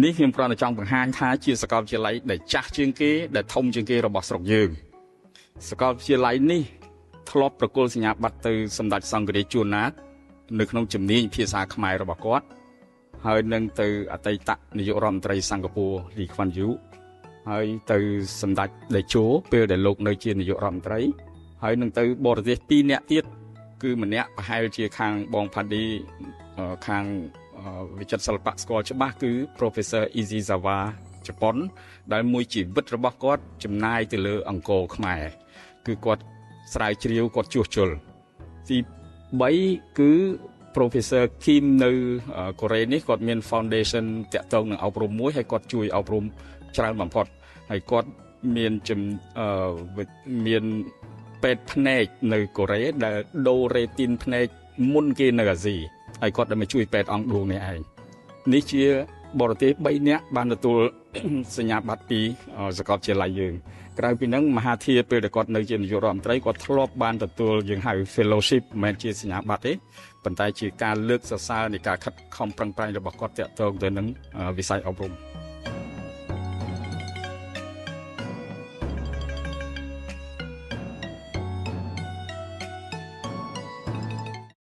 នេះខ្ញុំគ្រាន់តែចង់បង្ហាញថាជាសាកលវិទ្យាល័យដែលចាស់ជាងគេដែលធំជាងគេរបស់ស្រុកយើង។ សាកលវិទ្យាល័យនេះធ្លាប់ប្រគល់សញ្ញាបត្រទៅសម្ដេចសង្ឃរាជជួនណាតនៅក្នុងជំនាញភាសាខ្មែររបស់គាត់ ហើយនឹងទៅអតីតនាយករដ្ឋមន្ត្រីសិង្ហបុរីលីខ្វាន់យូ ហើយទៅសម្ដេចតេជោពេលដែលលោកនៅជានាយករដ្ឋមន្ត្រី ហើយនឹងទៅបរទេស 2 នាក់ទៀត គឺម្នាក់ប្រហែលជាខាងបងផាឌីខាងវិចិត្រសិល្បៈស្គាល់ច្បាស់ គឺ Professor Izizawa ជប៉ុន ដែលមួយជីវិតរបស់គាត់ចំណាយទៅលើអង្គរខ្មែរ គឺគាត់ស្រាវជ្រាវ គាត់ជួសជុល។ ទី 3 គឺ Professor Kim នៅកូរ៉េនេះ គាត់មាន foundation តាក់ទងនឹងអប់រំមួយ ហើយគាត់ជួយអប់រំច្រើនបំផុត ហើយគាត់មានមានពេទ្យភ្នែកនៅកូរ៉េដែលដូររ៉េទីនភ្នែកមុនគេនៅអាស៊ី ហើយគាត់ដែលមកជួយពេទ្យអង្គឌួងនេះឯង។ នេះជាបរទេស 3 នាក់បានទទួលសញ្ញាបត្រពីសាកលវិទ្យាល័យយើង។ ក្រៅពីហ្នឹង មហាធាពេលដែលគាត់នៅជានាយករដ្ឋមន្ត្រី គាត់ធ្លាប់បានទទួលយើងហៅ fellowship មិនមែនជាសញ្ញាបត្រទេ ប៉ុន្តែជាការលើកសរសើរនៃការខិតខំប្រឹងប្រែងរបស់គាត់ទាក់ទងទៅនឹងវិស័យអប់រំ។